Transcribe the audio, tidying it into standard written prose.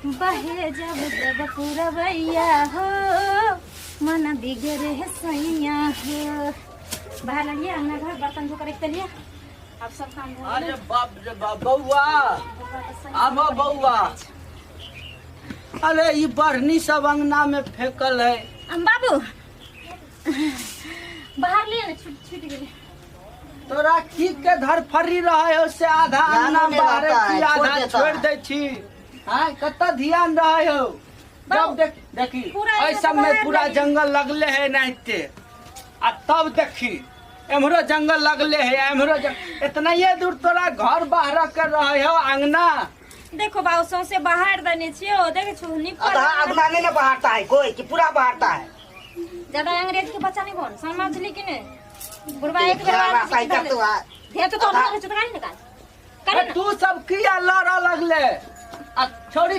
बहे जब जब पुरवैया हो, मन बिगड़े है सैया हो। बाहर लगिए अंगना घर बर्तन धो कर रख लिए, अब सब काम हो अरे बाप रे बाप, बौआ आबो बौआ। अरे ई बढ़नी सब अंगना में फेंकल है। हम बाबू बाहर लिए ना, छूट छूट गेलै। तोरा की के धरफरी रहे हो से आधा ध्यान अंगना नहीं बाहरे रहता छी है, छोड़ आधा देता छोड़ है। दै छी। हाँ कत्ता ध्यान रहे हो। जब देख देखी पूरा एहि एकदम सब में बाहर पूरा लगी। जंगल लगले है नाहिते, आ तब देखी एम्हरो जंगल लगले है एम्हरो इतना ही दूर तोरा घर बाहर कर रहे हो अंगना। देखो बाबू सौंसे बाहर देने छियो, देखे छु निपल आधा अंगना नहीं ना बाहरता है कोई कि पूरा बाहरता है। ज्यादा अंग्रेज के बच्चा नहीं बन, समझली कि नहीं? बुढ़वा एक बेर ना बात साइकिल तो आ थे तो तोर घर चुतरा नहीं निकाल करे ना। तू सब किया लड़ लगले आ छोड़ी।